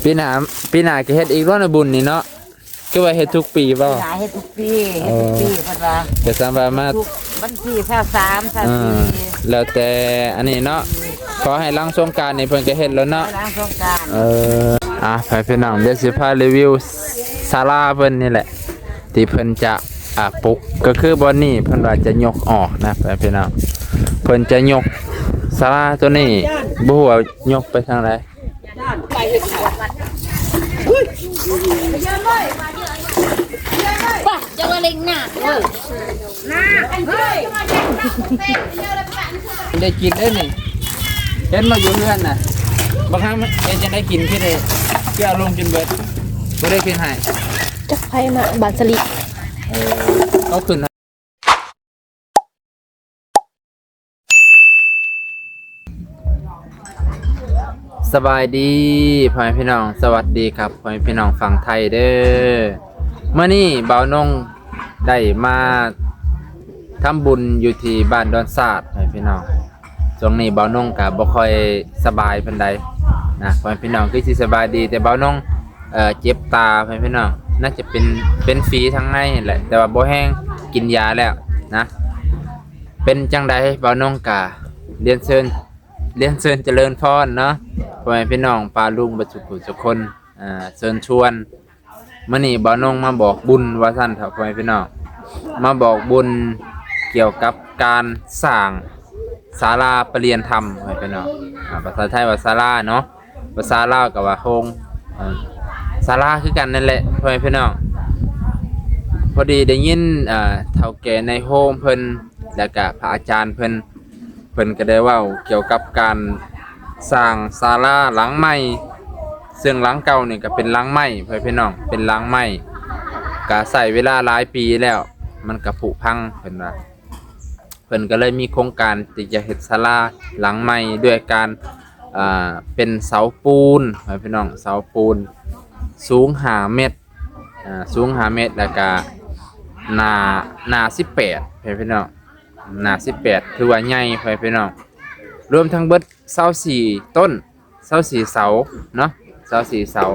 ປີໜ້າ ປີໜ້າກໍເຮັດອີກເນາະ ບຸນນີ້ເນາະ. ຄືວ່າເຮັດທຸກປີບໍ່? ໜ້າເຮັດທຸກປີ ເຮັດທຸກປີເພິ່ນວ່າ ກໍສ່ຳວ່າມາ ທຸກວັນທີຊາວສາມ ຊາວສີ່ ເອີ ແລ້ວແຕ່ອັນນີ້ເນາະ. ຂໍໃຫ້ຫຼັງສົງການນີ້ເພິ່ນກໍເຮັດແລ້ວເນາະ ຫຼັງສົງການ. ເອີ ອ່ະ ໃຫ້ພີ່ນ້ອງ ດຽວຊິພາຣີວິວສາລາເພິ່ນນີ້ແຫຼະ ທີ່ເພິ່ນຈະ ອ່າ ປຸກ ກໍຄືບ່ອນນີ້ເພິ່ນວ່າຈະຍົກອອກນະ ໃຫ້ພີ່ນ້ອງ. ເພິ່ນຈະຍົກສາລາໂຕນີ້ ບໍ່ຮູ້ວ່າຍົກໄປທາງໃດ. ໄດ້ກິນເດ້ນີ້ ເຫັນມາຢູ່ເຮືອນນະ ບັກຫາເຮັດຈັ່ງໃດກິນຄືໄດ້ ຄືເອົາລົງຈົນເບິດ ບໍ່ໄດ້ຂຶ້ນໃຫ້ ຈັກໃຜມາ ບາດສະລິ ເອີ ເຂົາຂຶ້ນໃຫ້. ສະບາຍດີພໍ່ແມ່ພີ່ນ້ອງ ສະຫວັດດີຄັບພໍ່ແມ່ພີ່ນ້ອງຝັ່ງໄທເດີ. ມື້ນີ້ບ່າວນົງໄດ້ມາທຳບຸນຢູ່ທີ່ບ້ານດອນສາດ ພໍ່ແມ່ພີ່ນ້ອງ. ຊ່ວງນີ້ບ່າວນົງກໍບໍ່ຄ່ອຍສະບາຍປານໃດນະ ພໍ່ແມ່ພີ່ນ້ອງ ຄືຊິສະບາຍດີ ແຕ່ບ່າວນົງ ເອີ ເຈັບຕາ ພໍ່ແມ່ພີ່ນ້ອງ ໜ້າຈະເປັນ ເປັນຝີທາງໃນຫັ້ນແຫຼະ ແຕ່ວ່າບໍ່ແຮງ ກິນຢາແລ້ວນະ. ເປັນຈັ່ງໃດບ່າວນົງກະລຽນເຊີນ ລຽນເຊີນຈະເລີນພອນເນາະ ພໍ່ແມ່ພີ່ນ້ອງປ້າລຸງເບິດສຸຂູສຸຄົນ ເຊີນຊວນ. ມື້ນີ້ບ່າວນົງມາບອກບຸນວ່າຊັ້ນເຖາະ ພໍ່ແມ່ພີ່ນ້ອງ ມາບອກບຸນກ່ຽວກັບການສ້າງສາລາປະລຽນທຳ ພໍ່ແມ່ພີ່ນ້ອງ ອ່າ ພາສາໄທວ່າສາລາເນາະ. ພາສາລາວກໍວ່າໂຮງ ເອີ ສາລາຄືກັນນັ້ນແຫຼະ ພໍ່ແມ່ພີ່ນ້ອງ. ພໍດີໄດ້ຍິນ ເອີ ເຖົ້າແກ່ໃນໂຮງເພິ່ນ ແລ້ວກະພະອາຈານເພິ່ນ ເພິ່ນກໍໄດ້ເວົ້າກ່ຽວກັບການສ້າງສາລາຫຼັງໃໝ່ ເຊິ່ງຫຼັງເກົ່ານີ້ກໍເປັນຫຼັງໄມ້ ພໍ່ແມ່ພີ່ນ້ອງ ເປັນຫຼັງໄມ້ ກໍໃຊ້ເວລາຫຼາຍປີແລ້ວ ມັນກໍຜຸພັງ ເພິ່ນວ່າ. ເພິ່ນກໍເລີຍມີໂຄງການທີ່ຈະເຮັດສາລາຫຼັງໃໝ່ດ້ວຍການ ອ່າ ເປັນເສົາປູນ ໃຫ້ພີ່ນ້ອງ ເສົາປູນສູງຫ້າແມັດ ອ່າ ສູງຫ້າແມັດ ແລ້ວກະໜ້າ ໜ້າສິບແປດ ໃຫ້ພີ່ນ້ອງ ໜ້າສິບແປດ ຖືວ່າໃຫຍ່ ໃຫ້ພີ່ນ້ອງ ລວມທັງເບິດຊາວສີ່ຕົ້ນ ຊາວສີ່ເສົາເນາະ ຊາວສີ່ເສົາ.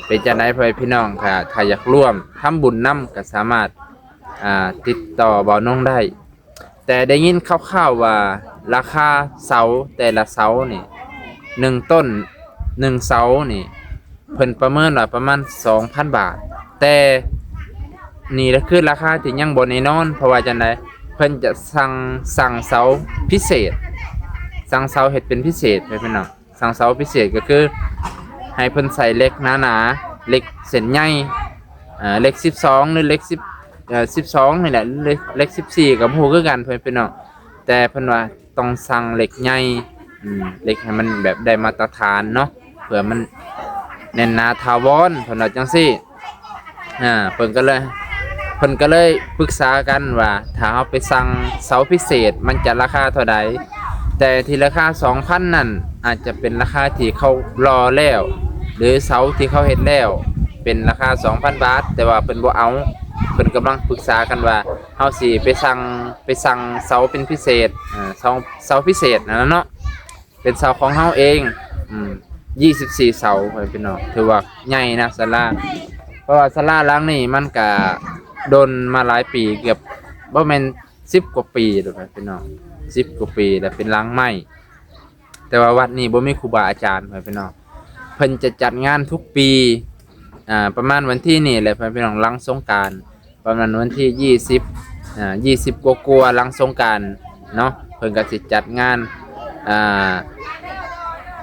ເປັນຈັ່ງໃດພໍ່ແມ່ພີ່ນ້ອງ ຖ້າ ຖ້າຢາກຮ່ວມທຳບຸນນຳ ກໍສາມາດ ອ່າ ຕິດຕໍ່ບ່າວນົງໄດ້. ແຕ່ໄດ້ຍິນຂ່າວໆວ່າ ລາຄາເສົາແຕ່ລະເສົານີ້ ໜຶ່ງຕົ້ນ ໜຶ່ງເສົານີ້ ເພິ່ນປະເມີນວ່າປະມານສອງພັນບາດ. ແຕ່ນີ້ລະຄືລາຄາທີ່ຍັງບໍ່ແນ່ນອນ ເພາະວ່າຈັ່ງໃດ ເພິ່ນຈະສັ່ງ ສັ່ງເສົາພິເສດ ສັ່ງເສົາເຮັດເປັນພິເສດ ໃຫ້ພີ່ນ້ອງ. ສັ່ງເສົາພິເສດກໍຄືໃຫ້ເພິ່ນໃສ່ເຫຼັກໜາໆ ເຫຼັກເສັ້ນໃຫຍ່ ເອີ ເຫຼັກສິບສອງ ຫຼືເຫຼັກສິບ ເອີ ສິບສອງນີ້ແຫຼະ ເຫຼັກ ເຫຼັກສິບສີ່ກໍບໍ່ຮູ້ຄືກັນ ພໍ່ແມ່ພີ່ນ້ອງ. ແຕ່ເພິ່ນວ່າຕ້ອງສັ່ງເຫຼັກໃຫຍ່ ອືມ ເຫຼັກໃຫ້ມັນແບບໄດ້ມາດຕະຖານເນາະ ເພື່ອມັນແໜ້ນໜາຖາວອນ ເພິ່ນວ່າຈັ່ງຊີ້. ອ່າ ເພິ່ນກໍເລີຍ ເພິ່ນກໍເລີຍປຶກສາກັນວ່າ ຖ້າເຮົາໄປສັ່ງເສົາພິເສດ ມັນຈະລາຄາເທົ່າໃດ? ແຕ່ທີ່ລາຄາສອງພັນນັ້ນ ອາດຈະເປັນລາຄາທີ່ເຂົາຫຼໍ່ແລ້ວ ຫຼືເສົາທີ່ເຂົາເຮັດແລ້ວ ເປັນລາຄາສອງພັນບາດ ແຕ່ວ່າເພິ່ນບໍ່ເອົາ. ເພິ່ນກຳລັງປຶກສາກັນວ່າ ເຮົາຊິໄປສັ່ງ ໄປສັ່ງເສົາເປັນພິເສດ ເອີ ເສົາ ເສົາພິເສດນັ້ນນະເນາະ. ເປັນເສົາຂອງເຮົາເອງ ອືມ ຊາວສີ່ເສົາ ພໍ່ແມ່ພີ່ນ້ອງ ຖືວ່າໃຫຍ່ນະສາລາ. ເພາະວ່າສາລາຫຼັງນີ້ມັນກະດົນມາຫຼາຍປີ ເກືອບ ບໍ່ແມ່ນສິບກວ່າປີແລ້ວ ພໍ່ແມ່ພີ່ນ້ອງ ສິບກວ່າປີແລ້ວ ເປັນຫຼັງໄມ້. ແຕ່ວ່າວັດນີ້ບໍ່ມີຄູບາອາຈານ ພໍ່ແມ່ພີ່ນ້ອງ. ເພິ່ນຈະຈັດງານທຸກປີ ອ່າ ປະມານວັນທີນີ້ແຫຼະ ພໍ່ແມ່ພີ່ນ້ອງ ຫຼັງສົງການ ປະມານວັນທີຊາວ ອ່າ ຊາວກວ່າໆ ຫຼັງສົງການເນາະ ເພິ່ນກໍຊິຈັດງານ ອ່າ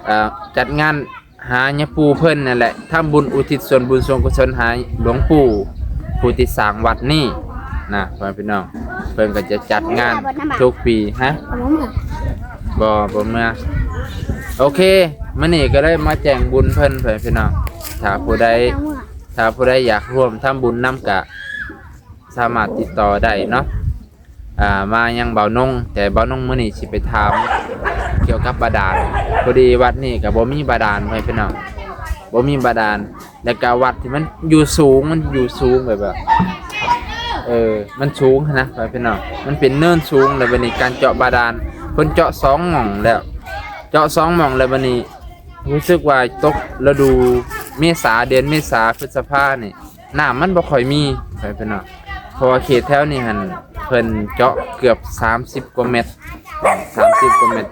ເອີ ຈັດງານຫາຍາປູ່ເພິ່ນນັ້ນແຫຼະ ທຳບຸນອຸທິດສ່ວນບຸນສ່ວນກຸສົນຫາຫຼວງປູ່ຜູ້ທີ່ສ້າງວັດນີ້ນະ ພໍ່ແມ່ພີ່ນ້ອງ. ເພິ່ນກໍຈະຈັດງານທຸກປີ. ຮະ? ບໍ່ ບໍ່ເມືອ. ໂອເຄ ມື້ນີ້ກໍເລີຍມາແຈ້ງບຸນເພິ່ນ ພໍ່ແມ່ພີ່ນ້ອງ. ຖ້າຜູ້ໃດ ຖ້າຜູ້ໃດຢາກຮ່ວມທຳບຸນນຳກະສາມາດຕິດຕໍ່ໄດ້ເນາະ ອ່າ ມາຍັງບ່າວນົງ. ແຕ່ບ່າວນົງມື້ນີ້ຊິໄປຖາມກ່ຽວກັບບາດານ. ພໍດີວັດນີ້ກໍບໍ່ມີບາດານ ພໍ່ແມ່ພີ່ນ້ອງ ບໍ່ມີບາດານ. ແລ້ວກໍວັດທີ່ມັນຢູ່ສູງ ມັນຢູ່ສູງແບບວ່າ ເອີ ມັນສູງຫັ້ນນະ ພໍ່ແມ່ພີ່ນ້ອງ ມັນເປັນເນີນສູງ. ແລ້ວບັດນີ້ການເຈາະບາດານ ເພິ່ນເຈາະສອງໝ່ອງແລ້ວ ເຈາະສອງໝ່ອງແລ້ວ ບັດນີ້ ຮູ້ສຶກວ່າຕົກລະດູ ເມສາ ເດືອນເມສາ ພຶດສະພານີ້ ນ້ຳມັນບໍ່ຄ່ອຍມີ ພໍ່ແມ່ພີ່ນ້ອງ ເພາະວ່າເຂດແຖວນີ້ຫັ້ນ ເພິ່ນເຈາະເກືອບສາມສິບກວ່າແມັດ ສາມສິບກວ່າແມັດ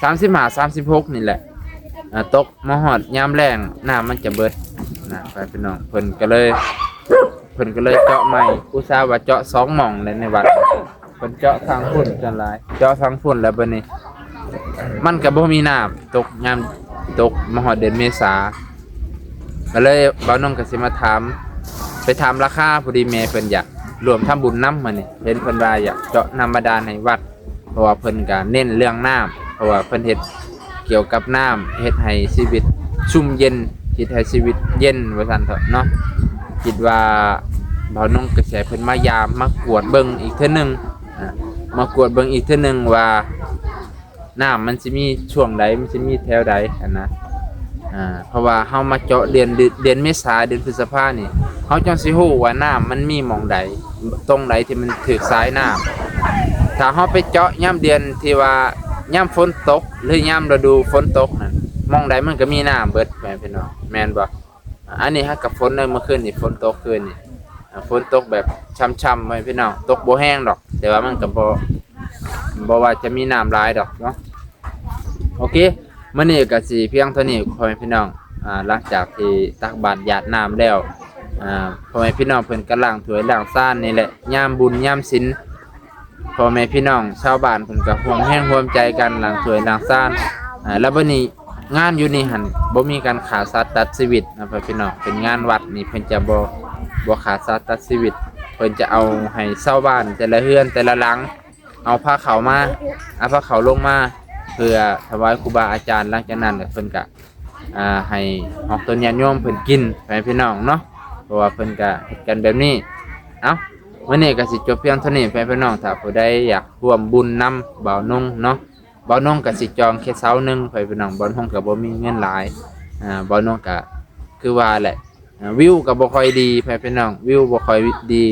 ສາມສິບຫ້າ ສາມສິບຫົກນີ້ແຫຼະ ອາ ຕົກມາຮອດຍາມແລ້ງ ນ້ຳມັນຈະເບິດນະ ພໍ່ແມ່ພີ່ນ້ອງ ເພິ່ນກໍເລີຍ ເພິ່ນກໍເລີຍເຈາະໃໝ່ ອຸດສ່າວ່າເຈາະສອງໝ່ອງແຫຼະໃນວັດ ເພິ່ນເຈາະທາງພຸ້ນສ່ວນຫຼາຍ ເຈາະທາງພຸ້ນ ແລ້ວບັດນີ້ມັນກໍບໍ່ມີນ້ຳຕົກ ຍາມຕົກມາຮອດເດືອນເມສາ ກໍເລີຍບ່າວນົງກໍຊິມາຖາມ ໄປຖາມລາຄາ ພໍດີແມ່ເພິ່ນຢາກຮ່ວມທຳບຸນນຳ ມື້ນີ້ເຫັນເພິ່ນວ່າຢາກເຈາະນ້ຳບາດານໃຫ້ວັດ ເພາະວ່າເພິ່ນກໍເນັ້ນເລື່ອງນ້ຳ ເພາະວ່າເພິ່ນເຮັດກ່ຽວກັບນ້ຳ ເຮັດໃຫ້ຊີວິດຊຸ່ມເຢັນ ເຮັດໃຫ້ຊີວິດເຢັນວ່າຊັ້ນເຖາະເນາະ ຄິດວ່າບ່າວນົງກໍຊິໃຫ້ເພິ່ນມາຢາມ ມາກວດເບິ່ງອີກເທື່ອໜຶ່ງ ອາ ມາກວດເບິ່ງອີກເທື່ອໜຶ່ງວ່າ ນ້ຳມັນຊິມີຊ່ວງໃດ ມັນຊິມີແຖວໃດຫັ້ນນະ ອາ ເພາະວ່າເຮົາມາເຈາະເດືອນ ເດືອນເມສາ ເດືອນພຶດສະພານີ້ ເຮົາຈັ່ງຊິຮູ້ວ່ານ້ຳມັນມີໝ່ອງໃດ ຕົງໃດທີ່ມັນຖືກສາຍນ້ຳ ຖ້າເຮົາໄປເຈາະຍາມເດືອນທີ່ວ່າຍາມຝົນຕົກ ຫຼືຍາມລະດູຝົນຕົກນັ້ນ ໝ່ອງໃດມັນກໍມີນ້ຳເບິດ ແມ່ນພີ່ນ້ອງ ແມ່ນບໍ່? ອັນນີ້ຫາກະຝົນເດີ ມື້ຄືນນີ້ຝົນຕົກຄືນນີ້ ອາ ຝົນຕົກແບບຊ່ຳໆ ພໍ່ແມ່ພີ່ນ້ອງ ຕົກບໍ່ແຮງດອກ ແຕ່ວ່າມັນກໍບໍ່ ບໍ່ວ່າຈະມີນ້ຳຫຼາຍດອກເນາະ ໂອເຄ ມື້ນີ້ກໍຊິພຽງເທົ່ານີ້ ພໍ່ແມ່ພີ່ນ້ອງ ອາ ຫຼັງຈາກທີ່ຕັກບາດຢາດນ້ຳແລ້ວ ອາ ພໍ່ແມ່ພີ່ນ້ອງເພິ່ນກໍລ້າງຖ້ວຍລ້າງຊານນີ້ແຫຼະ ຍາມບຸນຍາມສິນ ພໍ່ແມ່ພີ່ນ້ອງຊາວບ້ານເພິ່ນກໍຮ່ວມແຮງຮ່ວມໃຈກັນລ້າງຖ້ວຍລ້າງຊານ ອາ ແລ້ວບັດນີ້ງານຢູ່ນີ້ຫັ້ນບໍ່ມີການຂ້າສັດຕັດຊີວິດນະພໍ່ແມ່ພີ່ນ້ອງ ເປັນງານວັດນີ້ເພິ່ນຈະບໍ່ ບໍ່ຂ້າສັດຕັດຊີວິດ ເພິ່ນຈະເອົາໃຫ້ຊາວບ້ານແຕ່ລະເຮືອນແຕ່ລະຫຼັງ ເອົາພາເຂົ້າມາ ເອົາພາເຂົ້າລົງມາ ເພື່ອຖວາຍຄູບາອາຈານ ຫຼັງຈາກນັ້ນເພິ່ນກະ ອາ ໃຫ້ອອກຕົນຍາດໂຍມເພິ່ນກິນ ພໍ່ແມ່ພີ່ນ້ອງເນາະ ເພາະວ່າເພິ່ນກະເຮັດກັນແບບນີ້ ເອົ້າ ມື້ນີ້ກໍຊິຈົບພຽງເທົ່ານີ້ ພໍ່ແມ່ພີ່ນ້ອງ ຖ້າຜູ້ໃດຢາກຮ່ວມບຸນນຳບ່າວນົງເນາະ ບ່າວນົງກໍຊິຈອງແຄ່ເສົາໜຶ່ງ ພໍ່ແມ່ພີ່ນ້ອງ ບ່າວນົງກໍບໍ່ມີເງິນຫຼາຍ ອາ ບ່າວນົງກໍຄືວ່າແຫຼະ ອາ ວິວກໍບໍ່ຄ່ອຍດີ ພໍ່ແມ່ພີ່ນ້ອງ ວິວບໍ່ຄ່ອຍດີ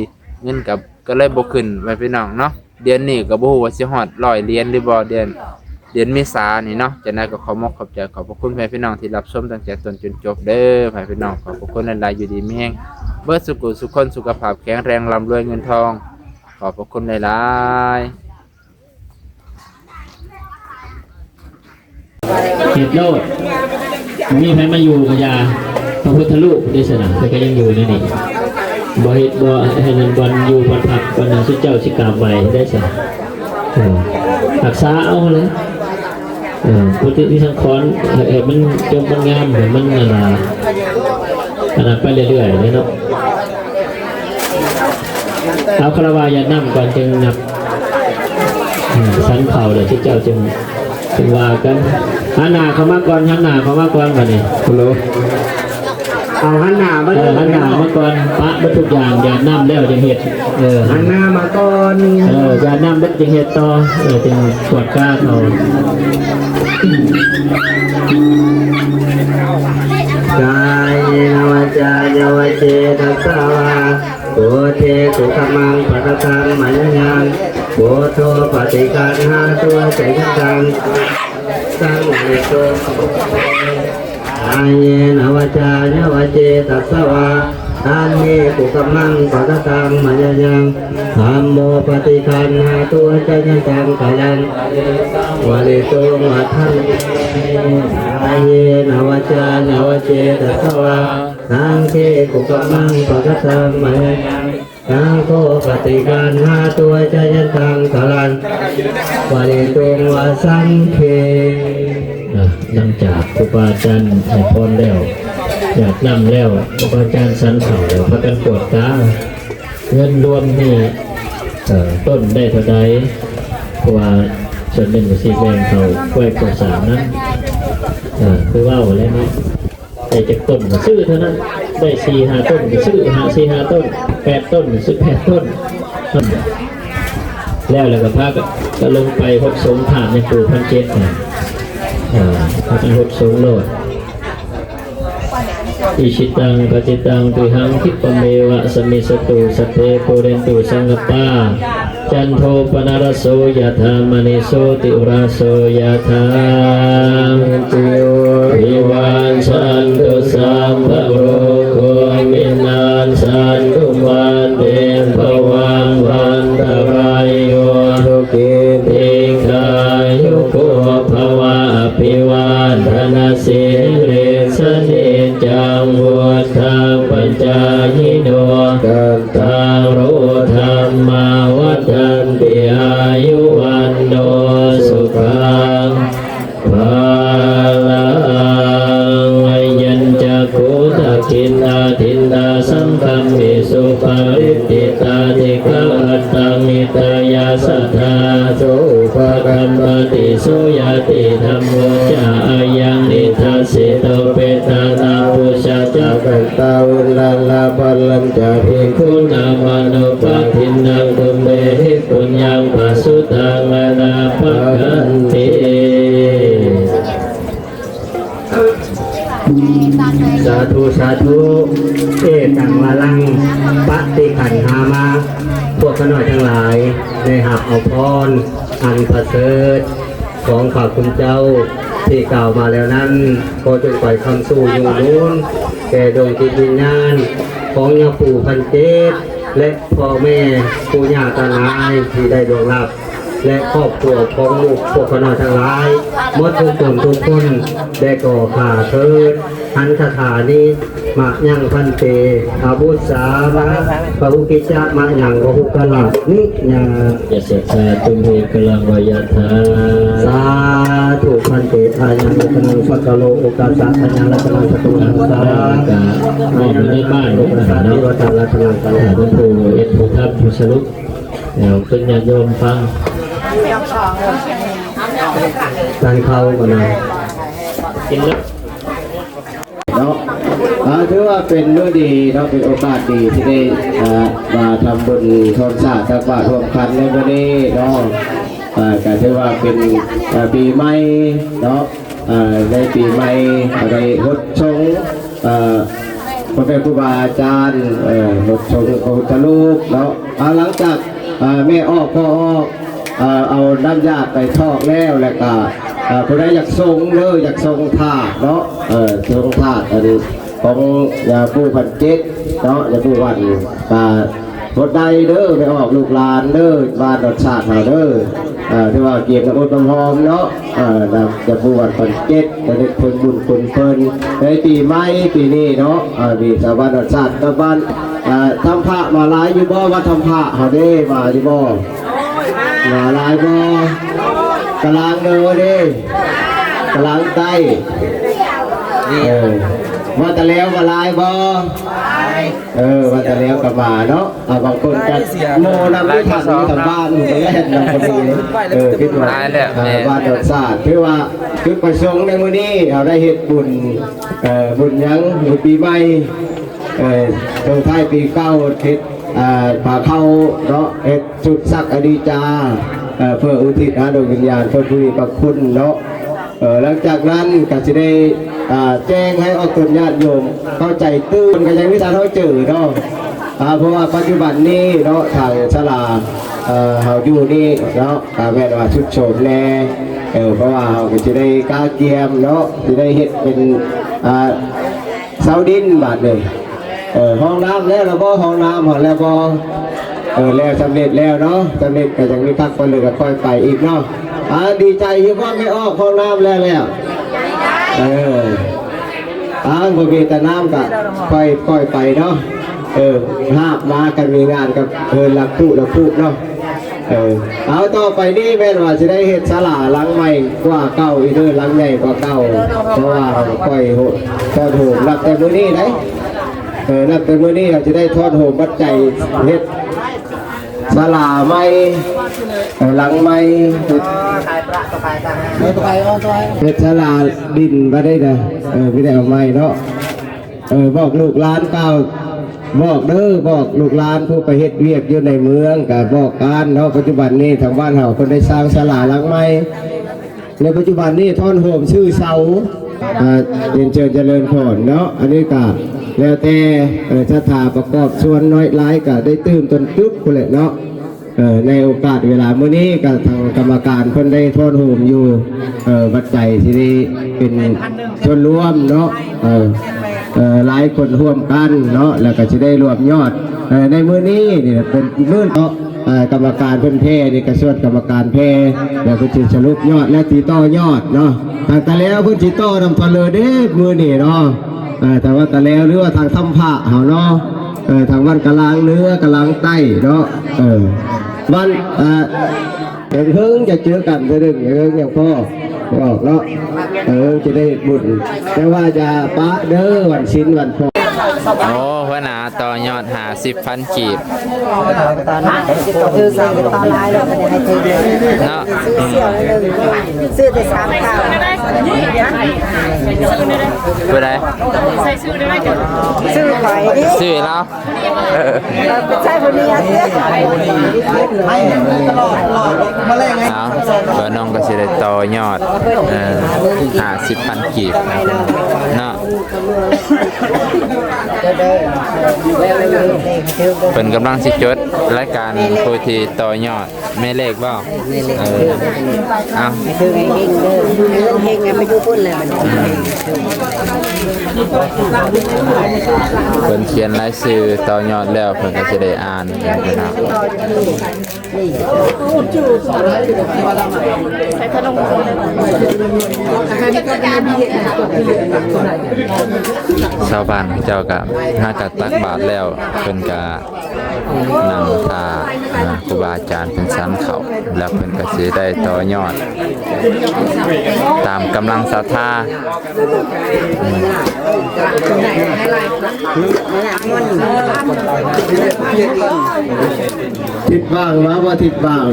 ເງິນກໍ ກໍເລີຍບໍ່ຂຶ້ນ ພໍ່ແມ່ພີ່ນ້ອງເນາະ ເດືອນນີ້ກໍບໍ່ຮູ້ວ່າຊິຮອດຮ້ອຍຫຼຽນຫຼືບໍ່ ເດືອນ ເດືອນເມສານີ້ເນາະ ຈັ່ງໃດກໍຂໍຂອບອົກຂອບໃຈ ຂອບພະຄຸນພໍ່ແມ່ພີ່ນ້ອງທີ່ຮັບຊົມຕັ້ງແຕ່ຕົ້ນຈົນຈົບເດີ ພໍ່ແມ່ພີ່ນ້ອງ ຂອບພະຄຸນຫຼາຍໆ ຢູ່ດີມີແຮງເບິດສູ່ຜູ້ສູ່ຄົນ ສຸຂະພາບແຂງແຮງ ລ່ຳລວຍເງິນທອງ ຂອບພະຄຸນຫຼາຍໆ. ເຮັດໂລດ ບໍ່ມີໃຜມາຢູ່ກໍຢ່າ ພະພຸດທະຮູບເດຊະນາ ເພິ່ນກໍຍັງຢູ່ໃນນີ້ ບໍ່ເຮັດ ບໍ່ໃຫ້ນັ້ນ ບ່ອນຢູ່ບ່ອນພັກ ບ່ອນນັ້ນ ຊຸມເຈົ້າຊິກາບໄຫວ້ໄດ້ຊະ ເອີ ຮັກສາເອົາຫັ້ນແຫຼະ ເອີ ພຸດທິສັງຂອນ ໃຫ້ ໃຫ້ມັນຈົບມັນງາມ ໃຫ້ມັນ ອັນນ່າ ອັນນັ້ນໄປເລື້ອຍໆເນາະ. ເອົາຄາລະວະຍາດນ້ຳກ່ອນຈຶ່ງນັບ ອືມ ສັນເຂົ້າແລ້ວ ເຈົ້າຈຶ່ງ ຈຶ່ງວ່າກັນ. ຫັນໜ້າເຂົ້າມາກ່ອນ ຫັນໜ້າເຂົ້າມາກ່ອນບາດນີ້ ຮັລໂຫຼ ເອົາຫັນໜ້າມາ ເອີ ເດີ ຫັນໜ້າມາກ່ອນ ປະເບິດທຸກຢ່າງ ຢາດນ້ຳແລ້ວຈຶ່ງເຮັດ ເອີ ຫັນໜ້າມາກ່ອນ ເອີ ຢາດນ້ຳເບິດຈຶ່ງເຮັດຕໍ່ ເອີ ຈຶ່ງກວດກາເຂົາ. ກາເຍນະວາຈາຍະວະເຈຕະສະວາ ພຸດເທ ກຸກະມັງ ປະກະຕັງ ມາຍາຍັງ ພຸດໂທ ປະຕິຄັນຫາຕຸ ອາຈາຍັນຕັງ ສັງ ວາເລໂຕ ກາເຍນະວາຈາຍະວະເຈຕະສະວາ ທຳເມ ກຸກະມັງ ປະກະຕັງ ມາຍາຍັງ ທຳໂມ ປະຕິຄັນຫາຕຸ ອາຈາຍັນຕັງ ກາລັງ ວາເລໂຕ ວາທັງ ກາເຍນະວາຈາຍະວະເຈຕະສະວາ ສັງເຄ ກຸກະມັງ ປະກະຕັງ ມາຍາຍັງ ສັງໂຄ ປະຕິຄັນຫາຕຸ ອາຈາຍັນຕັງ ກາລັງ ວາເລຕຸງ ວາສັງເຄ. ຫຼັງຈາກຄູບາອາຈານໃຫ້ພອນແລ້ວ ຢາດນ້ຳແລ້ວ ຄູບາອາຈານສັນເຂົ້າແລ້ວ ພາກັນກວດກາ ເງິນລວມນີ້ ເອີ ຕົ້ນໄດ້ເທົ່າໃດ ເພາະວ່າສ່ວນໜຶ່ງກໍຊິແບ່ງເຂົ້າໄວ້ກ່ອສ້າງນຳ ເອີ ຄືເວົ້າແລ້ວເນາະ ໄດ້ຈັກຕົ້ນກໍຊື້ເທົ່ານັ້ນ ໄດ້ສີ່ຫ້າຕົ້ນກໍຊື້ຫ້າ ສີ່ຫ້າຕົ້ນ ແປດຕົ້ນກໍຊື້ແປດຕົ້ນ ແລ້ວ ແລ້ວກໍພາກັນລົງໄປຫົດສົງພາບໃນປູ່ພັນເຈັດນະ ເອີ ພາກັນຫົດສົງໂລດ. ອິຊິຕັງ ປັດສິຕັງ ຕິຫັງ ຂິບປະເມວະ ສະມິດສະຕຸ ສັບເພ ປູເຣນຕຸ ສັງກະປາ ຈັນໂທ ປະນະລະໂສ ຍະຖາ ມະນີ ໂຊຕິ ໂອລາໂສ ຍະຖາ ຕິໂຍ ວິວັດສັນຕຸ ສັບພະ ທະນະສີລິສະນິຈຈັງ ວຸດທະປັດຈາຍິໂນ ຈັດຕາໂລ ທຳມາ ວັດທັນຕິ ອາຍຸ ວັນໂນ ສຸຂັງ ພະລັງ ຍັນຈັກຂຸ ທັກຂິນາທິນນາ ສັງຄຳມິ ສຸປະລິດທິຕາທິກາລັດຕັງ ນິຕະຍາສະທາ ໂສ ປະກັມປະຕິ ໂສຍາຕິທຳໂມ ຈາອາຍັງ ນິທັດສິໂຕ ເປຕານັງ ປຸຊາຈາ ກະຕາ ວະນະລະ ພະລັນຈາ ພິກຂຸນາມານຸປະທິນນັງ ຕຸມເມຫິ ປຸນຍັງ ປະສຸຕັງ ອະນາປະກັນຕິ. ສາທຸ ສາທຸ ເອຕັງ ວາລັງ ປະຕິຄັນຫາມາ ພວກຂ້ານ້ອຍທັງຫຼາຍ ໄດ້ຮັບເອົາພອນອັນປະເສີດຂອງພະຄຸນເຈົ້າທີ່ກ່າວມາແລ້ວນັ້ນ ຂໍຈົ່ງໄປຄ້ຳຊູຢູ່ໜູນແກ່ດວງຈິດວິນຍານຂອງຍາປູ່ພັນເຈັດ ແລະ ພໍ່ແມ່ປູ່ຍ່າຕານາຍທີ່ໄດ້ລ່ວງລັບ ແລະ ຄອບຄົວຂອງໝູ່ພວກຂ້ານ້ອຍທັງຫຼາຍ ໝົດທຸກຕົນທຸກຄົນ ແລະ ກໍຂ້າເທີດ ຫັນຄາຖານິ ມະຍັງພັນເຕ ອະບຸດສາມະ ປະຫຸກິດຈະ ມະຍັງ ວະຫຸກະລະ ນິຍາ ຍະສັດສາ ຕຸມເພກະລັງ ວະຍະຖາ ສາທຸ ພັນເຕ ອາຍັງ ໂອຄະນັງ ສັກກະໂລ ໂອກາສະ ອາຍັງ ລັດຕະນັງ ສັກກະໂລ ໂອກາສະ ກະມອບໃຫ້ແມ່ບ້ານເນາະ ສາທິ ວັດຕະ ລັດຕະນັງ ສັກກະໂລ ເປັນຜູ້ເຮັດ ຜູ້ທຳ ຜູ້ສະຫຼຸບ ແລ້ວເປັນຍາດໂຍມຟັງ ທານເຂົ້າກ່ອນນະ ກິນເລີຍ ເນາະ ອ່າ ຖືວ່າເປັນມື້ດີເນາະ ເປັນໂອກາດດີທີ່ໄດ້ ອ່າ ມາທຳບຸນຮ່ວມສາດຕັກບາດຮ່ວມຂັນໃນມື້ນີ້ເນາະ ອ່າ ກະຖືວ່າເປັນ ອ່າ ປີໃໝ່ເນາະ ອ່າ ໃນປີໃໝ່ກໍໄດ້ຫົດສົງ ອ່າ ພໍ່ແມ່ຄູບາອາຈານ ເອີ ຫົດສົງພະພຸດທະຮູບເນາະ ອ່າ ຫຼັງຈາກ ອ່າ ແມ່ອອກ ພໍ່ອອກ ອ່າ ເອົານ້ຳຢາໄປຖອກແລ້ວ ແລ້ວກະ ອ່າ ຜູ້ໃດຢາກສົງເດີ ຢາກສົງທາດເນາະ ເອີ ສົງທາດອັນຂອງຍາປູ່ພັນເຈັດເນາະ ຍາປູ່ວັນ ກະ ບໍ່ໄດ້ເດີ ແມ່ອອກລູກຫຼານເດີ ບ້ານດອນຊາດເຮົາເດີ ເອີ ຖືວ່າກຽມນ້ຳອົບນ້ຳຫອມເນາະ ເອີ ນຳຈະບວດພັນເຈັດ ລະນຶກເຖິງບຸນຄຸນເພິ່ນ ໃນປີໃໝ່ປີນີ້ເນາະ ເອີ ມີຊາວບ້ານດອນຊາດກັບບ້ານ ເອີ ທຳພະມາຫຼາຍຢູ່ບໍ່? ວັດທຳພະເຮົາເດ້ ມາຢູ່ບໍ່? ມາຫຼາຍບໍ່? ກະລາງເດີເດ້ ກະລາງໃຕ້ ເອີ ວ່າແຕ່ແລ້ວມາຫຼາຍບໍ່? ເອີ ວ່າແຕ່ແລ້ວກໍມາເນາະ ອ່າ ບາງຄົນກໍໂມນຳໄດ້ທັນຢູ່ທາງບ້ານ ຢູ່ກໍເຮັດນຳກໍມີ ເອີ ຄິດວ່າ ອ່າ ບ້ານດອນຊາດ ຖືວ່າຈຸດປະສົງໃນມື້ນີ້ ເຮົາໄດ້ເຮັດບຸນ ເອີ ບຸນຫຍັງ ບຸນປີໃໝ່ ເອີ ສົ່ງທ້າຍປີເກົ່າ ເຮັດ ອ່າ ພາເຂົ້າເນາະ ເຮັດຊຸດສັກອະດີຈາ ເອີ ເພື່ອອຸທິດຫາດວງວິນຍານເພິ່ນຜູ້ມີພະຄຸນເນາະ. ເອີ ຫຼັງຈາກນັ້ນກໍຊິໄດ້ ອ່າ ແຈ້ງໃຫ້ອອກຕົນຍາດໂຍມເຂົ້າໃຈຕື່ມ ກໍຍັງມີທ່ານເຮົາເຈີເນາະ ອ່າ ເພາະວ່າປັດຈຸບັນນີ້ເນາະ ທາງສາລາ ເອີ ເຮົາຢູ່ນີ້ເນາະ ກໍແມ່ນວ່າຊຸດໂຊມແດ່ ເອີ ເພາະວ່າເຮົາກໍຊິໄດ້ກະກຽມເນາະ ຊິໄດ້ເຮັດເປັນ ອ່າ ເສົາດິນບາດນີ້ ເອີ ຫ້ອງນ້ຳແລ້ວລະບໍ່? ຫ້ອງນ້ຳເຮົາແລ້ວບໍ່? ເອີ ແລ້ວ ສຳເລັດແລ້ວເນາະ ສຳເລັດກໍຍັງມີຄັກກວ່າເລີຍ ກໍຄ່ອຍໄປອີກເນາະ. ອ່າ ດີໃຈຢູ່ບໍ່ແມ່ອອກ? ຫ້ອງນ້ຳແລ້ວແລ້ວ ເອີ ອ່າ ບໍ່ມີແຕ່ນ້ຳກໍຄ່ອຍ ຄ່ອຍໄປເນາະ ເອີ ຫາບມາກັນມີງານກັບເຮືອນຫຼັກຜູ້ ຫຼັກຜູ້ເນາະ. ເອີ ເອົາ ຕໍ່ໄປນີ້ແມ່ນວ່າຊິໄດ້ເຮັດສາລາຫຼັງໃໝ່ກວ່າເກົ່າອີກເດີ ຫຼັງໃຫຍ່ກວ່າເກົ່າ ເພາະວ່າຂ້ອຍໂຫ ຖອດໂຫມນັບແຕ່ມື້ນີ້ເດ້ ເອີ ນັບແຕ່ມື້ນີ້ເຮົາຊິໄດ້ຖອດໂຫມບັດໄຈເຮັດສາລາໃໝ່ ເອີ ຫຼັງໃໝ່ ເຮັດ ເຮັດສາລາດິນບໍ່ໄດ້ນະ ເອີ ມີແຕ່ເອົາໃໝ່ເນາະ. ເອີ ບອກລູກຫຼານກ່າວ ບອກເດີ ບອກລູກຫຼານຜູ້ໄປເຮັດວຽກຢູ່ໃນເມືອງ ກະບອກກັນເນາະ. ປັດຈຸບັນນີ້ທາງບ້ານເຮົາເພິ່ນໄດ້ສ້າງສາລາຫຼັງໃໝ່ ໃນປັດຈຸບັນນີ້ຖອນໂຫມຊື້ເສົາ ອ່າ ເປັນເຊີນຈະເລີນພອນເນາະ. ອັນນີ້ກະແລ້ວແຕ່ ເອີ ສັດທາປະກອບສ່ວນ ນ້ອຍຫຼາຍກະໄດ້ຕື່ມຕົ້ນຈຸກພຸ້ນແຫຼະເນາະ. ເອີ ໃນໂອກາດເວລາມື້ນີ້ກໍທາງກຳມະການເພິ່ນໄດ້ຖອນໂຫມຢູ່ ເອີ ບັດໄຈທີ່ໄດ້ເປັນສ່ວນລວມເນາະ ເອີ ເອີ ຫຼາຍຄົນຮ່ວມກັນເນາະ ແລ້ວກໍຊິໄດ້ລວມຍອດ ເອີ ໃນມື້ນີ້ນີ້ເປັນມື້ເນາະ ເອີ ກຳມະການເພິ່ນແຜ່ນີ້ ກະຊວນກຳມະການແຜ່ ແລ້ວກໍຊິສະຫຼຸບຍອດ ແລະ ຕິດຕໍ່ຍອດເນາະ. ຕາແລວເພິ່ນຊິຕໍ່ນຳພະເລີເດ້ມື້ນີ້ເນາະ. ເອີ ທາງວັດຕາແລວ ຫຼືວ່າທາງຖ້ຳພະເຮົາເນາະ. ເອີ ທາງວັດກະລາງເໜືອ ກະລາງໃຕ້ເນາະ. ເອີ ວັນ ເອີ ເຖິງເຫິງຈະເຈີກັນເທື່ອໜຶ່ງ ເຖິງເຫິງຈັ່ງພໍອອກເນາະ. ເອີ ຈະໄດ້ເຮັດບຸນ ແຕ່ວ່າຢ່າປະເດີ ວັນສິນວັນພໍ. ໂອ້ ຫົວໜ້າຕໍ່ຍອດຫ້າສິບພັນກີບ ຕອນນັ້ນຄືຊື້ຕໍ່ຫຼາຍແລ້ວ ບໍ່ໄດ້ໃຫ້ຖືກເນາະ. ຊື້ສ່ຽວໜຶ່ງ ຊື້ແຕ່ສາມເກົ້າ ຜູ້ໃດ? ຊື້ຂ້ອຍນີ້ ຊື້ລາວ. ເອີ ໃຊ້ຜູ້ນີ້ ເອົາ ບ່າວໜຸ່ມກໍຊິໄດ້ຕໍ່ຍອດ ເອີ ຫ້າສິບພັນກີບເນາະ. ເພິ່ນກຳລັງຊິຈົດລາຍການຜູ້ທີ່ຕໍ່ຍອດ ແມ່ເລກບໍ່? ເອີ ເອົາ ໃຫ້ຖືກໃຫ້ເຮັງເດີ ເຮັງໃຫ້ໄປຢູ່ພຸ້ນແລ້ວບັດນີ້. ເພິ່ນຂຽນລາຍຊື່ຕໍ່ຍອດແລ້ວ ເພິ່ນກໍຊິໄດ້ອ່ານເນາະ. ຊາວບ້ານເຂົາເຈົ້າກໍຫາກໍຕັກບາດແລ້ວ ເພິ່ນກໍນັ່ງຖ້າ ອ່າ ຄູບາອາຈານເພິ່ນສັນເຂົ້າ ແລ້ວເພິ່ນກໍຊິໄດ້ຕໍ່ຍອດຕາມກຳລັງສັດທາ. ທິດຫວ່າງມາບໍ່? ທິດຫວ່າງ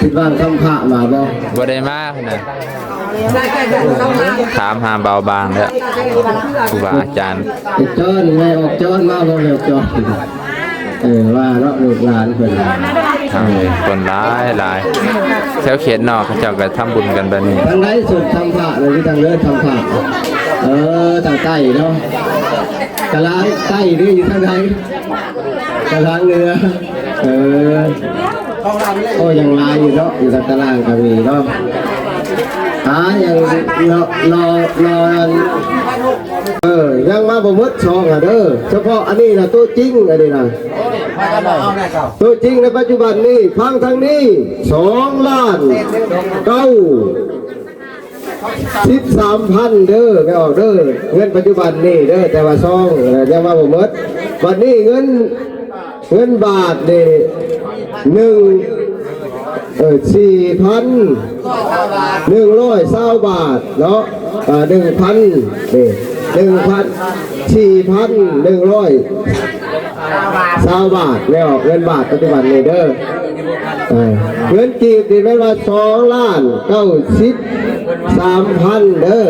ທິດຫວ່າງທຳພະມາບໍ່? ບໍ່ໄດ້ມາພຸ້ນນະ. ຖາມຫາເບົາບາງເດີ້ ຄູບາອາຈານ. ອອກຈອນ ແມ່ອອກຈອນມາບໍ່? ແມ່ອອກຈອນ. ເອີ ວ່າເນາະ ລູກຫຼານເພິ່ນ ທາງຄົນຫຼາຍໆ ແຖວເຂດນອກເຂົາເຈົ້າກໍທຳບຸນກັນແບບນີ້. ທາງໃດສຸດທຳພະ ຫຼືທາງເລີດທຳພະ? ເອີ ທາງໃຕ້ເນາະ. ກະລາງໃຕ້ນີ້ຢູ່ທາງໃດ? ກະລາງເໜືອ. ເອີ ໂອ້ ຍັງຫຼາຍຢູ່ເນາະ ຢູ່ທາງຕາລາງກໍມີເນາະ. ອ່າ ຍັງ ລໍ ລໍ ລໍ ເອີ ຍັງມາບໍ່ໝົດສອງອ່ະເດີ. ສະເພາະອັນນີ້ນະ ໂຕຈິງ ອັນນີ້ນະ ໂຕຈິງໃນປັດຈຸບັນນີ້ ຟັງທາງນີ້ ສອງລ້ານເກົ້າ ສິບສາມພັນເດີ ແມ່ອອກເດີ. ເງິນປັດຈຸບັນນີ້ເດີ ແຕ່ວ່າຊອງຍັງມາບໍ່ໝົດ. ບັດນີ້ເງິນ ເງິນບາດນີ້ ໜຶ່ງ ເອີ ສີ່ພັນໜຶ່ງຮ້ອຍຊາວບາດເນາະ. ອ່າ ໜຶ່ງພັນ ນີ້ ໜຶ່ງພັນ ສີ່ພັນໜຶ່ງຮ້ອຍຊາວບາດແລ້ວ ເງິນບາດປັດຈຸບັນນີ້ເດີ. ເອີ ເງິນກີບນີ້ແມ່ນວ່າສອງລ້ານເກົ້າສິບສາມພັນເດີ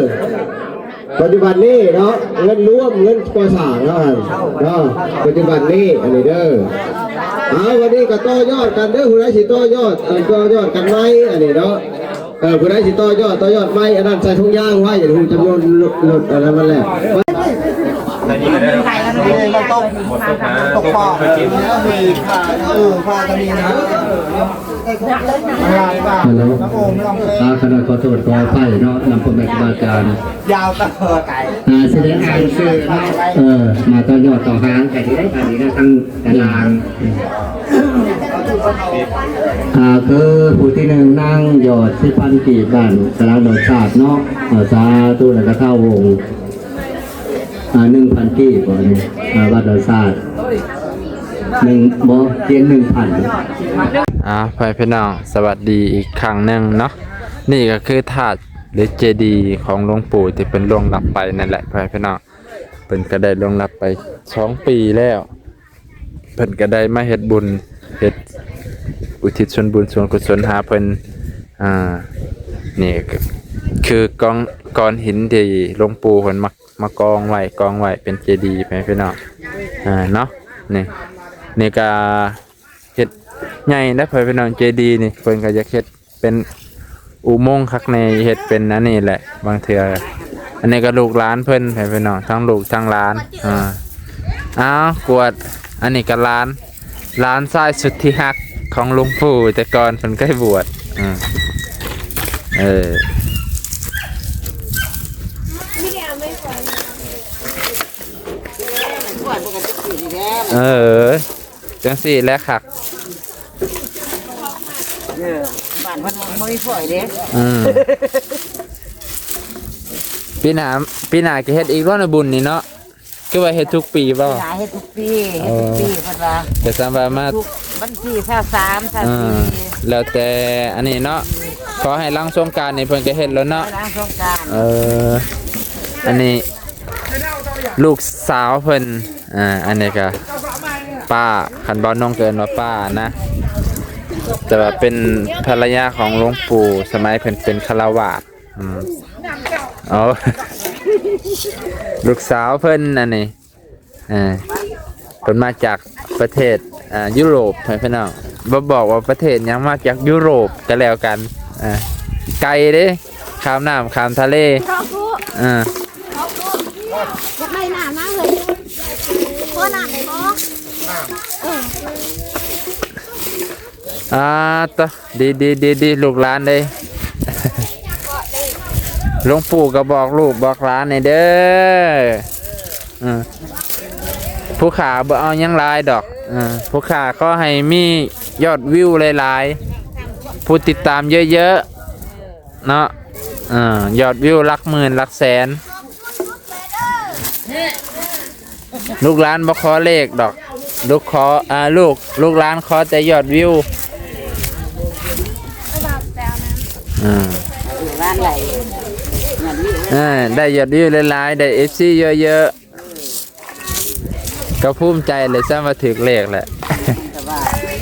ປັດຈຸບັນນີ້ເນາະ. ເງິນລວມ ເງິນກໍ່ສ້າງເນາະ ເນາະ ປັດຈຸບັນນີ້ ອັນນີ້ເດີ. ເອົາ ວັນນີ້ກໍຕໍ່ຍອດກັນເດີ ຜູ້ໃດຊິຕໍ່ຍອດ ເອີ ຕໍ່ຍອດກັນໃໝ່ ອັນນີ້ເນາະ. ເອີ ຜູ້ໃດຊິຕໍ່ຍອດ ຕໍ່ຍອດໃໝ່ ອັນນັ້ນໃສ່ຖົງຍາງໄວ້ ຈະໄດ້ຮູ້ຈຳນວນລົດ ລົດອັນນັ້ນມັນແລ້ວ. ຮາໂລ ອ່າ ຂະໜ້ອຍຂໍໂທດຂໍອະໄພເນາະ ນຳພໍ່ແມ່ຄູບາອາຈານ ຍາວຕະເຫີດໄກ ອ່າ ຊິໄດ້ອ່ານຊື່ເນາະ. ເອີ ມາຕໍ່ຍອດຕໍ່ຫາງກັນໄດ້ ອັນນີ້ນະ ທາງການລາງ ອ່າ ຄືຜູ້ທີໜຶ່ງ ນາງຍອດ ສິບພັນກີບ ບ້ານກະລາງດອນຊາດເນາະ. ເອີ ສາທຸ ແລ້ວກໍທ້າວວົງ ອ່າ ໜຶ່ງພັນກີບ ບໍ່ນີ້ ອ່າ ວັດດອນຊາດ ໜຶ່ງ ບໍ່ ຈຽນ ໜຶ່ງພັນ. ອ່າ ພໍ່ແມ່ພີ່ນ້ອງ ສະຫວັດດີອີກຄັ້ງໜຶ່ງເນາະ. ນີ້ກໍຄືທາດ ຫຼື ເຈດີຂອງຫຼວງປູ່ທີ່ເພິ່ນລ່ວງລັບໄປນັ້ນແຫຼະ ພໍ່ແມ່ພີ່ນ້ອງ. ເພິ່ນກໍໄດ້ລ່ວງລັບໄປສອງປີແລ້ວ. ເພິ່ນກໍໄດ້ມາເຮັດບຸນ ເຮັດອຸທິດສ່ວນບຸນສ່ວນກຸສົນຫາເພິ່ນ. ອ່າ ນີ້ກໍຄືກອງ ກ້ອນຫີນທີ່ຫຼວງປູ່ເພິ່ນມາ ມາກອງໄວ້ ກອງໄວ້ເປັນເຈດີ ພໍ່ແມ່ພີ່ນ້ອງ ອ່າ ເນາະ. ນີ້ ນີ້ກໍເຮັດໃຫຍ່ນະ ພໍ່ແມ່ພີ່ນ້ອງ ເຈດີນີ້ ເພິ່ນກໍຢາກເຮັດ ເປັນອຸໂມງຄັກແນ່ ເຮັດເປັນອັນນີ້ແຫຼະ ບາງເທື່ອ. ອັນນີ້ກໍລູກຫຼານເພິ່ນ ໃຫ້ພີ່ນ້ອງ ທັງລູກທັງຫຼານ. ອ່າ ອ້າວ ກວດ ອັນນີ້ກໍຫຼານ ຫຼານຊາຍສຸດທີ່ຮັກຂອງຫຼວງປູ່ ແຕ່ກ່ອນເພິ່ນເຄີຍບວດ. ເອີ ເອີ ເອີ. ຈັ່ງຊີ້ແຫຼະຄັກ. ເອີ ບ້ານເພິ່ນບໍ່ມີພອຍເດ້. ອືມ. ປີໜ້າ ປີໜ້າກໍເຮັດອີກເນາະ ບຸນນີ້ເນາະ. ຄືວ່າເຮັດທຸກປີບໍ່? ເຮັດທຸກປີ ເຮັດທຸກປີເພິ່ນວ່າ ກໍສ່ຳວ່າມາ ທຸກວັນທີຊາວສາມ ຊາວສີ່ ອ່າ ແລ້ວແຕ່ອັນນີ້ເນາະ. ຂໍໃຫ້ຫຼັງສົງການນີ້ເພິ່ນກໍເຮັດແລ້ວເນາະ ຫຼັງສົງການ. ເອີ ອັນນີ້ລູກສາວເພິ່ນ ອ່າ ອັນນີ້ກໍປ້າ ຄັນເວົ້ານອງກໍເອີ້ນວ່າປ້ານະ ແຕ່ວ່າເປັນພັນລະຍາຂອງຫຼວງປູ່ ສະໄໝເພິ່ນເປັນຄາລະວາດ. ອືມ ເອົາ ລູກສາວເພິ່ນອັນນີ້ ເອີ ເພິ່ນມາຈາກປະເທດ ເອີ ຢູໂຣບ ໃຫ້ພີ່ນ້ອງ ບໍ່ບອກວ່າປະເທດຫຍັງ ມາຈາກຢູໂຣບກໍແລ້ວກັນ. ເອີ ໄກເດ້ ຂ້າມນ້ຳຂ້າມທະເລ. ເອີ ຢາກໄດ້ນ້ຳນະເຮີ້ຍ ຂໍນ້ຳໄດ້ບໍ່? ເອີ ອ່າ ຕະ ດີໆໆໆ ລູກຫຼານເດ້ ຫຼວງປູ່ກໍບອກລູກບອກຫຼານແດ່ເດີ. ເອີ ຜູ້ຂ້າບໍ່ເອົາຫຍັງຫຼາຍດອກ ເອີ ຜູ້ຂ້າຂໍໃຫ້ມີຍອດວິວຫຼາຍໆ ຜູ້ຕິດຕາມເຍີະໆ ເນາະ ເອີ ຍອດວິວຫຼັກໝື່ນຫຼັກແສນ. ລູກຫຼານບໍ່ຂໍເລກດອກ ລູກຂໍ ອ່າ ລູກ ລູກຫຼານຂໍແຕ່ຍອດວິວ. ອ່າ ລູກຫຼານໄດ້ຍອດວິວ ເອີ ໄດ້ຍອດວິວຫຼາຍໆ ໄດ້ເອັຟຊີເຍີະໆ ກໍພູມໃຈແຫຼະ ຊ້ຳວ່າຖືກເລກແຫຼະ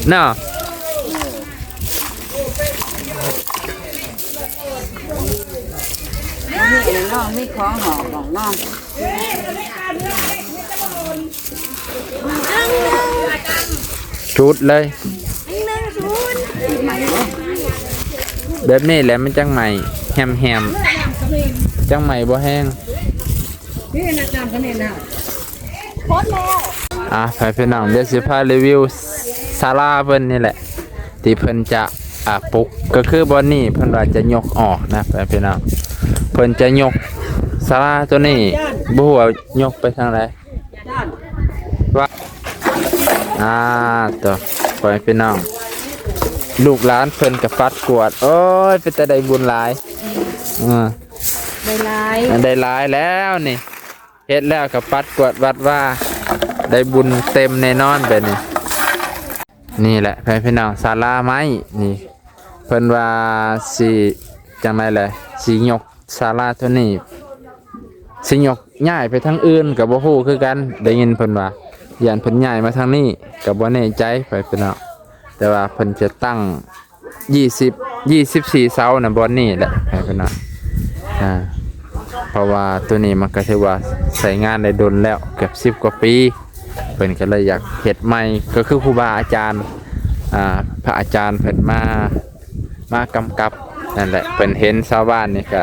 ເນາະ. ນີ້ນ້ອງມີຂອງຫອກຂອງນ້ອງ ຈຸດເລີຍ ແບບນີ້ແຫຼະມັນຈັ່ງໄໝ້ແຮມໆ ຈັ່ງໄໝ້ບໍ່ແຮງ. ອ່າ ໃຫ້ພີ່ນ້ອງ ດຽວຊິພາຣີວິວສາລາເພິ່ນນີ້ແຫຼະ ທີ່ເພິ່ນຈະ ອ່າ ປຸກ ກໍຄືບ່ອນນີ້ເພິ່ນວ່າຈະຍົກອອກນະ ໃຫ້ພີ່ນ້ອງ ເພິ່ນຈະຍົກສາລາໂຕນີ້ ບໍ່ຮູ້ວ່າຍົກໄປທາງໃດ ວ່າ ອ່າ ໂຕ ໃຫ້ພີ່ນ້ອງ ລູກຫຼານເພິ່ນກໍປັດກວາດ ໂອ້ຍ ເປັນຕາໄດ້ບຸນຫຼາຍ ອືມ ເອີ ໄດ້ຫຼາຍ ໄດ້ຫຼາຍແລ້ວນີ້ ເຮັດແລ້ວກໍປັດກວາດວັດວາ ໄດ້ບຸນເຕັມແນ່ນອນແບບນີ້. ນີ້ແຫຼະ ໃຫ້ພີ່ນ້ອງ ສາລາໄມ້ນີ້ ເພິ່ນວ່າຊິຈັ່ງໃດແຫຼະ ຊິຍົກສາລາໂຕນີ້ ຊິຍົກຍ້າຍໄປທາງອື່ນກໍບໍ່ຮູ້ຄືກັນ ໄດ້ຍິນເພິ່ນວ່າ ຢ້ານເພິ່ນຍ້າຍມາທາງນີ້ ກໍບໍ່ແນ່ໃຈ ໃຫ້ພີ່ນ້ອງ ແຕ່ວ່າເພິ່ນຈະຕັ້ງ ຊາວ ຊາວສີ່ເສົານະ ບ່ອນນີ້ແຫຼະ ໃຫ້ພີ່ນ້ອງ ອ່າ ເພາະວ່າໂຕນີ້ມັນກໍຖືວ່າໃຊ້ງານໄດ້ດົນແລ້ວ ເກືອບສິບກວ່າປີ ເພິ່ນກໍເລີຍຢາກເຮັດໃໝ່ ກໍຄືຄູບາອາຈານ ອ່າ ພະອາຈານເພິ່ນມາ ມາກຳກັບນັ້ນແຫຼະ ເພິ່ນເຫັນຊາວບ້ານນີ້ກໍ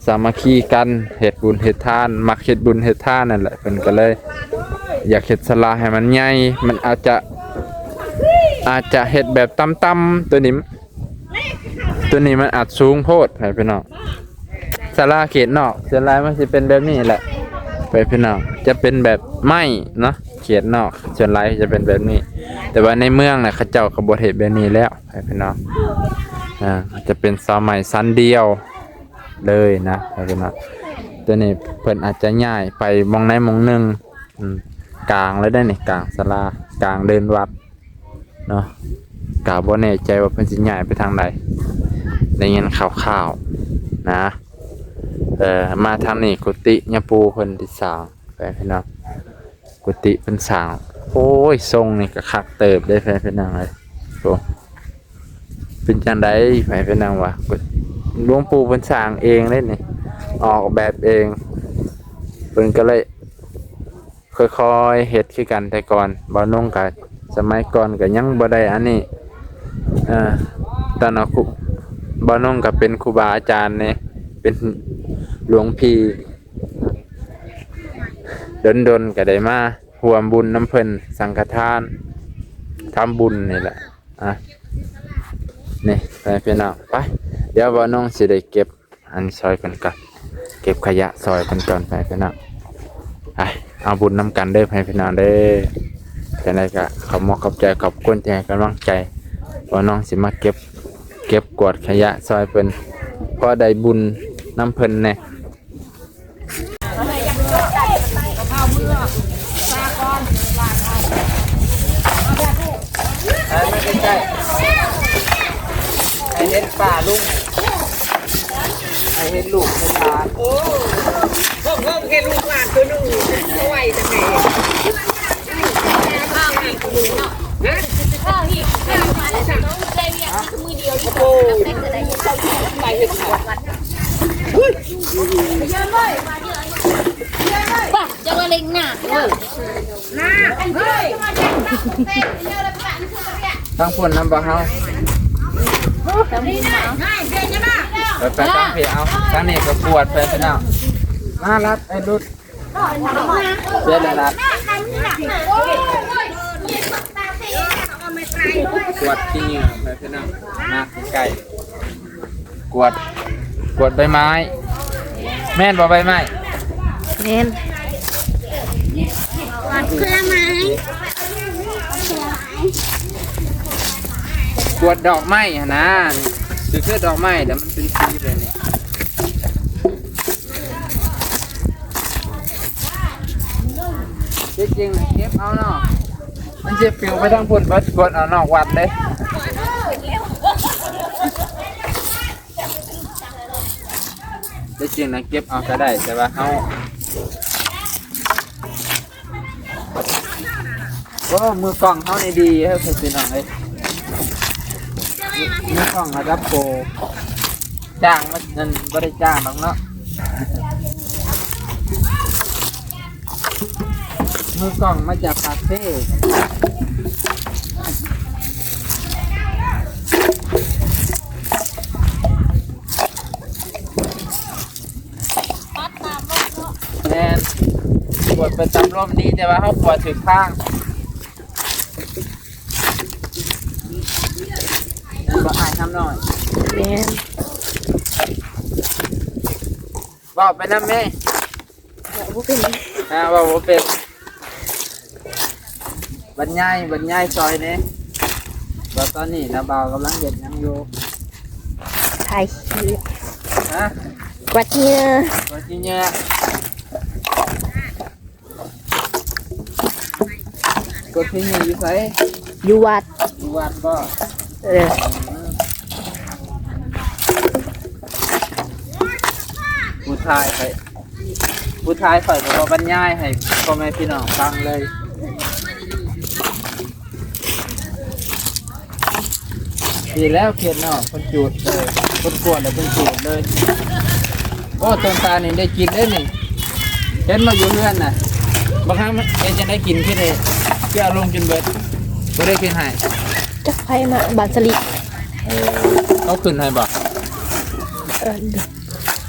ສາມັກຄີກັນ ເຮັດບຸນເຮັດທານ ມັກເຮັດບຸນເຮັດທານນັ້ນແຫຼະ ເພິ່ນກໍເລີຍຢາກເຮັດສາລາໃຫ້ມັນໃຫຍ່ ມັນອາດຈະ ອາດຈະເຮັດແບບຕ່ຳໆ ໂຕນີ້ ໂຕນີ້ມັນອາດສູງໂພດ ໃຫ້ພີ່ນ້ອງ ສາລາເຂດນອກສ່ວນຫຼາຍມັນຊິເປັນແບບນີ້ແຫຼະ ໃຫ້ພີ່ນ້ອງ ຈະເປັນແບບໄມ້ເນາະ ເຂດນອກສ່ວນຫຼາຍຈະເປັນແບບນີ້ ແຕ່ວ່າໃນເມືອງນະ ເຂົາເຈົ້າກໍບໍ່ເຮັດແບບນີ້ແລ້ວ ໃຫ້ພີ່ນ້ອງ ອ່າ ຈະເປັນເສົາໄມ້ຊັ້ນດຽວ ເລີຍນະ ໂຕນີ້ເພິ່ນອາດຈະຍ້າຍໄປໝ່ອງໃດໝ່ອງໜຶ່ງ ອືມ ກາງແລ້ວເດ້ນີ້ ກາງສາລາ ກາງເດີ່ນວັດເນາະ ກະບໍ່ແນ່ໃຈວ່າເພິ່ນຊິຍ້າຍໄປທາງໃດ ໄດ້ຍິນຂ່າວໆ ນະ ເອີ ມາທາງນີ້ ກຸຕິຍາປູເພິ່ນທີ່ສ້າງ ໄປພີ່ນ້ອງ ກຸຕິເພິ່ນສ້າງ ໂອ້ຍ ຊົງນີ້ກໍຄັກເຕີບເດ້ ພີ່ນ້ອງເອີຍ ໂອ້ ເປັນຈັ່ງໃດ ໃຫ້ພີ່ນ້ອງວ່າ ຫຼວງປູ່ເພິ່ນສ້າງເອງເດ້ນີ້ ອອກແບບເອງ ເພິ່ນກໍເລີຍຄ່ອຍໆເຮັດຄືກັນ ແຕ່ກ່ອນບ່າວນົງກໍ ສະໄໝກ່ອນກໍຍັງບໍ່ໄດ້ອັນນີ້ ເອີ ຕອນນັ້ນຄູ ບ່າວນົງກໍເປັນຄູບາອາຈານນີ້ ເປັນຫຼວງພີ່ ດົນໆກໍໄດ້ມາຮ່ວມບຸນນຳເພິ່ນ ສັງຄະທານ ທຳບຸນນີ້ແຫຼະ ອ່ະ ນີ້ ໄປພີ່ນ້ອງ ໄປ ດຽວບ່າວນົງຊິໄດ້ເກັບອັນຊ່ອຍເພິ່ນກ່ອນ ເກັບຂະຫຍະຊ່ອຍເພິ່ນກ່ອນ ໄປພີ່ນ້ອງ ໄປ ເອົາບຸນນຳກັນເດີ ໄປພີ່ນ້ອງເດີ ຈັ່ງໃດກໍຂອບມຸກຂອບໃຈ ຂອບຄຸນທີ່ໃຫ້ກຳລັງໃຈ ບ່າວນົງຊິມາເກັບ ເກັບກວາດຂະຫຍະຊ່ອຍເພິ່ນ ພໍໄດ້ບຸນນຳເພິ່ນແດ່. ປ້າລຸງ ໃຫ້ເຫັນລູກເຫັນຫຼານ. ໂອ້ ເບິ່ງໆ ເຫັນລູກຫຼານຕົວໜຶ່ງ ສວຍຈັ່ງໃດ. ເຈົ້າວ່າເລັງໜ້າເອີ ທາງພຸ້ນນຳບໍ່ເຮົາ ໄປ ໄປທາງພີ້ເອົາ. ທາງນີ້ກໍກວດໄປພີ່ນ້ອງ. ມາລັດ ໄອ້ລຸດ ເສຍແລ້ວລະ ກວດຂີ້ເຫຍື້ອໄປພີ່ນ້ອງ. ມາໃກ້ໆ ກວດ ກວດໃບໄມ້ ແມ່ນບໍ່ໃບໄມ້? ແມ່ນ ກວດດອກໄມ້ຫັ້ນນະ. ຄື ຄືດອກໄມ້ແລ້ວມັນເປັນສີແບບນີ້. ທີ່ຈິງເກັບເອົາເນາະ ມັນຊິປິວໄປທາງພຸ້ນເບິດ ກວດເອົານອກວັດເດ້. ທີ່ຈິງນະເກັບເອົາກໍໄດ້ ແຕ່ວ່າເຮົາ ໂອ້ ມືກ້ອງເຮົານີ້ດີເດີພີ່ນ້ອງເອີຍ. ມືກ້ອງລະດັບໂປຣ ຈ້າງມັນນັ້ນບໍ່ໄດ້ຈ້າງດອກເນາະ. ມືກ້ອງມາຈາກປາກເຊ. ແມ່ນ ກວດໄປຕາມລົມນີ້ ແຕ່ວ່າເຮົາກວດຖືກທາງ. ແມ່ນບໍ່ອ້າຍຄຳນ້ອຍ? ແມ່ນ. ເວົ້າໄປນຳແມ່. ເວົ້າບໍ່ເປັນ. ອ່າ ເວົ້າບໍ່ເປັນ. ບັນຍາຍ ບັນຍາຍຊ່ອຍແດ່ ວ່າຕອນນີ້ນາບ່າວກຳລັງເຮັດຫຍັງຢູ່? ຖ່າຍຄລິບ. ຮະ? ກວາດຂີ້ເຫຍື້ອ ກວາດຂີ້ເຫຍື້ອ. ກວາດຂີ້ເຫຍື້ອຢູ່ໃສ? ຢູ່ວັດ. ຢູ່ວັດບໍ່? ເອີ. ຜູ້ຊາຍຂ້ອຍ ຜູ້ຊາຍຂ້ອຍກໍບໍ່ບັນຍາຍໃຫ້ພໍ່ແມ່ພີ່ນ້ອງຟັງເລີຍ. ດີແລ້ວ ຂຽດນອກເພິ່ນຈູດ ເອີ ເພິ່ນກວດແລ້ວເພິ່ນຈູດເລີຍ. ໂອ້ ຕົ້ນຕານນີ້ໄດ້ກິນເດ້ນີ້ ເຫັນບໍ່ຢູ່ເຮືອນນະ. ບັກຫາເຮັດຈັ່ງໃດກິນ ຄືໄດ້ ຄືເອົາລົງຈົນເບິດ ບໍ່ໄດ້ຂຶ້ນໃຫ້. ຈັກໃຜມາ ບາດສະລິ. ເອີ ເຂົາຂຶ້ນໃຫ້ບໍ່? ເອີ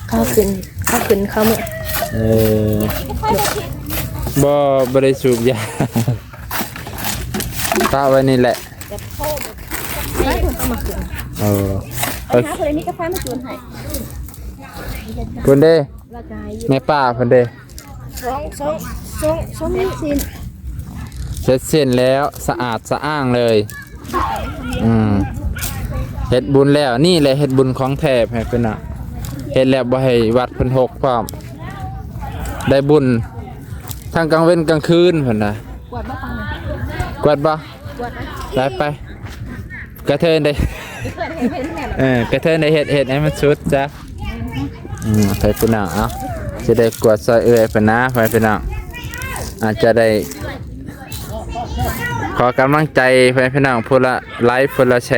ເຂົາຂຶ້ນ ເຂົາຂຶ້ນເຂົາເມືອ. ເອີ ບໍ່ ບໍ່ໄດ້ສູບຢາ ປະໄວ້ນີ້ແຫຼະ. ເອີ ເອົາມາຄືນ ເອີ ເອົາຫາຜູ້ໃດມີກາແຟມາຈູນໃຫ້ ພຸ້ນເດ້ ແມ່ປ້າເພິ່ນເດ້. ສອງ ສອງ ສອງ ສອງ ເຮັດສິ້ນ ເຮັດສິ້ນແລ້ວ ສະອາດສະອ້າງເລີຍ. ອືມ ເຮັດບຸນແລ້ວ ນີ້ແຫຼະເຮັດບຸນຂອງແທ້ ໃຫ້ເພິ່ນນະ. ເຮັດແລ້ວບໍ່ໃຫ້ວັດເພິ່ນຮົກພ້ອມ ໄດ້ບຸນທັງກາງເວັນກາງຄືນເພິ່ນນະ. ກວດບໍ່? ກວດບໍ່? ໄປ ໄປ ກະເທີນໄດ້ ເອີ ກະເທີນໄດ້ເຮັດ ເຮັດໃຫ້ມັນສຸດຊະ. ອືມ ໃຫ້ພີ່ນ້ອງ ເອົາ ຊິໄດ້ກວດຊ່ອຍເອື້ອຍເພິ່ນນະ ໃຫ້ພີ່ນ້ອງ ອາດຈະໄດ້ ຂໍກຳລັງໃຈ ໃຫ້ພີ່ນ້ອງ ຜູ້ລະໄລ ຜູ້ລະແຊ.